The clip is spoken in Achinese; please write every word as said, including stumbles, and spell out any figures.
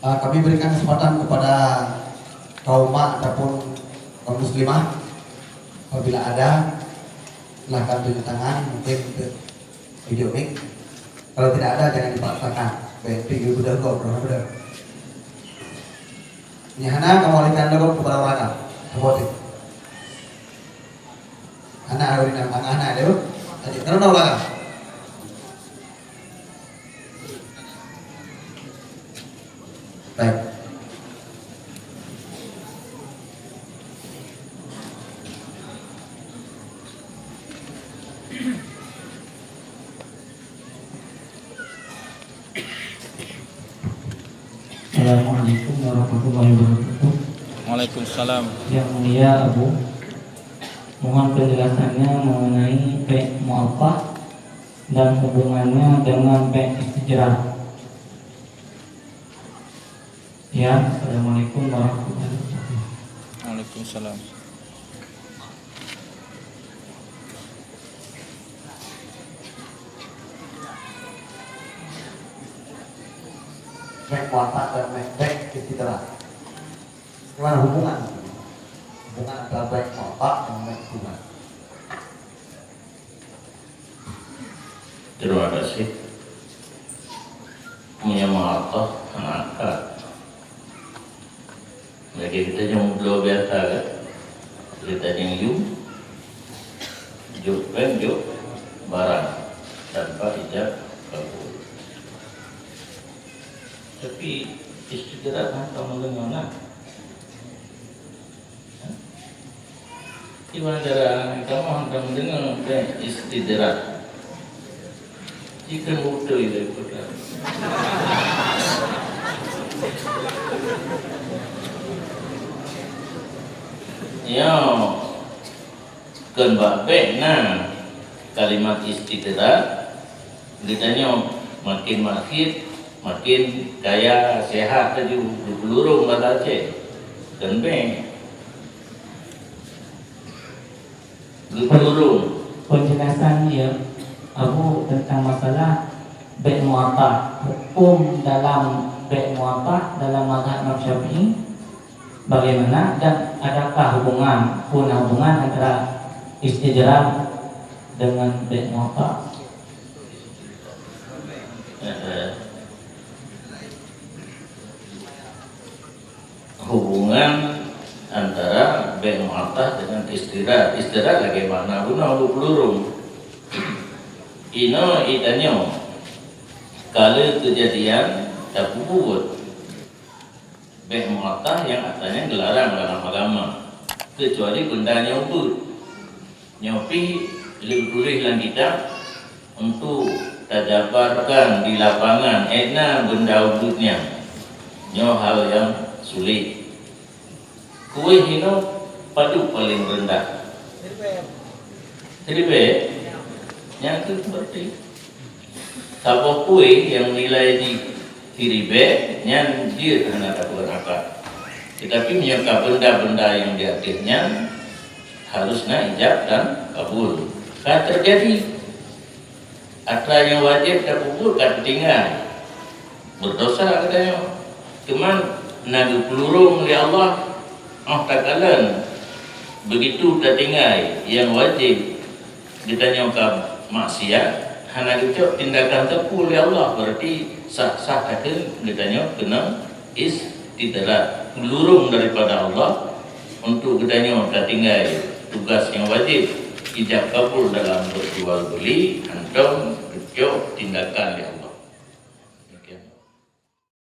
Ah, kami berikan kesempatan kepada kaum mak ataupun kaum muslimah, apabila ada, silahkan tunjuk tangan, mungkin untuk video mic. Kalau tidak ada, jangan dipaksakan. Baik, pergi bedah kau, bedah, bedah. Nyahana kamu alihkan dulu kepada orang. Seperti. Anak hari ini, anak-anak dia. Adik, kenapa orang? Baik. Assalamualaikum warahmatullahi wabarakatuh. Waalaikumsalam. Yang mulia Abu, mohon penjelasannya mengenai bek mu'athah dan hubungannya dengan bek istijrah. Ya, assalamualaikum warahmatullahi wabarakatuh. Waalaikumsalam. Bek mu'athah dan bek, bek istijrah. Gimana hubungan? Hubungan antara bek mu'athah dan bek istijrah. Terima kasih. Meunyoe mu'athah hana akad. Lagèe geutanyoe meubloe biasa kan? Geutanyoe yum, jok péng, jok barang tanpa ijab kabul. Tapi istijrah hana kamoe deungoe na. Kiban cara kamoe hana kamoe deungoe teuh istijrah. Jikheun beutôi lé peue. Nyoe, kheun bak bèk na kalimat istijrah, geutanyoe makin maksiet, makin kaya, sehat laju, geupeulurông basa Aceh. Kheun bèk. Geupeulurông. Penjelasan ya, Abu, tentang masalah bèk mu'athah. Hukum dalam bèk mu'athah dalam mazhab Imam Syafi'i bagaimana dan adakah hubungan, peue na hubungan antara istijrah dengan bèk mu'athah? Eh, eh. Hubungan antara bèk mu'athah dengan istijrah. Istijrah lagèe makna bunoe geupeulurông. Inoe geutanyoe, ka lheueh keujadian tapeubuet bèk mu'athah nyang atra nyan geularang dalam agama, keucuali benda nyang beuet. Nyoe pih lheueh tuléh lam kitab untuk tajabarkan di lapangan, ék na benda ubit nyan. Nyoe hal nyang sulet. Kuéh inoe padub paleng reundah? Siribèe. Nyan keuh berarti. Saboh kuéh nyang nilai jih siribèe, nyan jeuet hana tapeugah akad. Tetapi meunyoe ka benda-benda nyang di ateueh nyan, harus na ijab dan kabul. Ka teujadi. Atra nyang wajéb tapeubuet ka teutinggai. Berdosa geutanyoe. Teuma na geupeulurông lé Allah, óh takalon begitu tatinggai nyang wajéb, geutanyoe ka maksiat, hana geucok tindakan teupeu lé Allah, berarti sah-sah takheun geutanyoe keunong istidrak, lurông daripada Allah untuk geutanyoe tatinggai tugas nyang wajéb, ijab kabul dalam berjual beli, hantom geucok tindakan lé Allah.